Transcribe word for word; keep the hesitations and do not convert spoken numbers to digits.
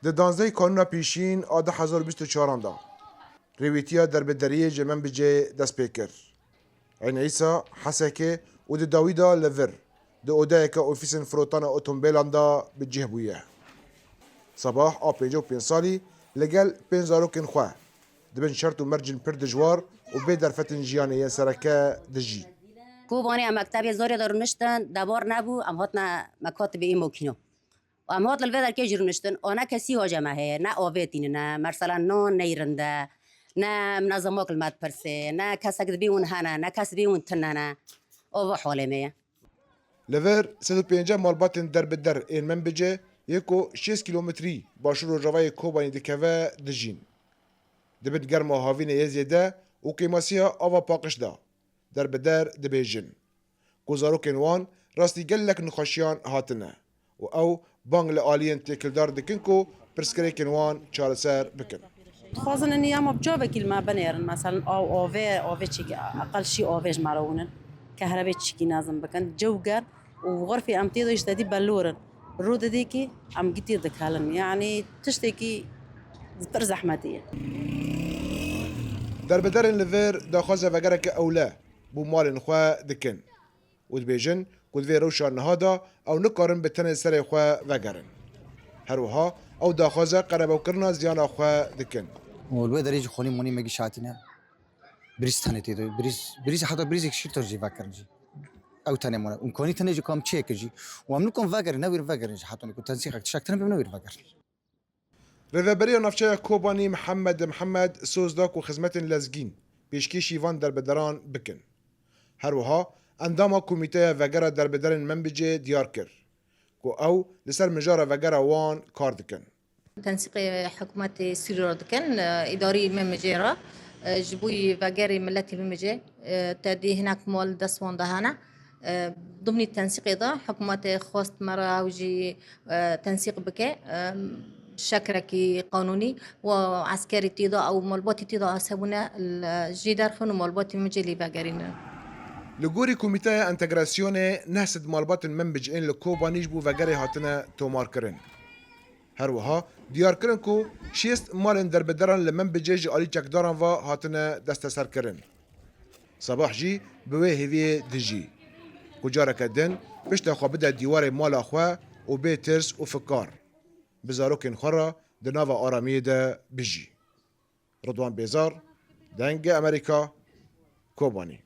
Di danzdehê Kanûna Pîşîn a du hezar û bîst û çaran de rêwîtiya derbideriyê ji Menbicê dest pê kir. Eyne îsa Hesekê û di dawî de li vir di odeyeke ofîsên firotana otomobîlan de bi cih bûye. Sebah a pêncî û pênc salî li gel pênc zarokên xwe di bin şert û mercên pir dijwar û bê derfetên jiyanê yên sereke dijî. Kobanê em mektebê zorê de rûniştin, debar nebû, em hatine me katibê ê makîno. Em hat li vê derkê jî rûniştin, a ne kesî hace me heye, ne avê tînine, merselen nan neyrin de, ne em ne zimak li me dipirsê, ne kesek dibê hûn hene, ne kes dibê hûn tune ne. Ava halê me ye. Li vir sed û pêncî malbatên derbider ên Menbicê yê ku şêst kîlometrî başûr rojavayê Kobanî dikeve dijîn. Di bin germa havînê yê zêde û kêmasiya ava paqij de derbider dibêjin ku zarokên wan rastî gelek nexweşiyan hatine û ew bang li aliyên têkildar dikin ku pirsgirêkên wan çareser bikin. Dixwazin niyama bi çavekî li me binêrin, meselen av, avê, avê çîkî, eqel şî avê ji me re winin, kehrebê çîkî nezim bikin, cew germ û xurfê em tê de ji tedî belor in. Rû didê kî em gîtî dikelin. Yanî tiştekî pir zehmetî ye. Derbiderên li vir daxwaza vegereke ewle bo malên xwe dikin û dibêjin ku di vê rewşa niha de ew nikarin bi tenê serê xwe vegerin. Her wiha ew daxwaza qerebewkirina ziyana xwe dikin. Û li wê derê jî xonî monî me gîş hatine. Brîz tenê tê de, brîz, brîz heta brîzek şîr to jî vekirin jî. Ew tenê mane. Îmkanî tenê jî kam çêkir jî. Û em nikom vegerin, newêrin vegerin jî. Heta ku tensîqek tişek tine bim newêrin vegerin. Rêveberiya Navçeya Kobanî Mihemed Mihemed soz da ku xizmetên lezgîn pêşkêşî van derbideran bikin. Her wiha endama Komîteya Vegera Derbiderên Menbicê diyar kir ku ew li ser mijara vegera wan kar dikin. Tensîqê hikûmetê Sûrî re dikin, e, îdarî Menbicê re, e, ji bo vegerê miletê Menbicê, e, tedî hinek mal dest wan de hene. E, dimnî tensîqê de hikûmetê xwest me re ew jî, e, tensîq bike, e, şekrekî qanûnî û eskerî tê de ew malbatî tê de asebûne, jê derxin û malbatî Menbicê lê vegerînin. Li gorî Komîteya Entegrasyonê neh sed malbatên Menbicê ên li Kobanî ji bo vegerê hatine tomarkirin. Her wiha diyar kirin ku şêst malên derbideran li Menbicê ji alî çekdaran ve hatine desteserkirin. Sebah jî bi wê hêviyê dijî ku careke din pişta xwe bide dîwarê mala xwe û bê tirs û fikar bi zarokên xwe re di nava aramiyê de bijî. Ridwan Bêzar, Dengê Amerîka, Kobanî.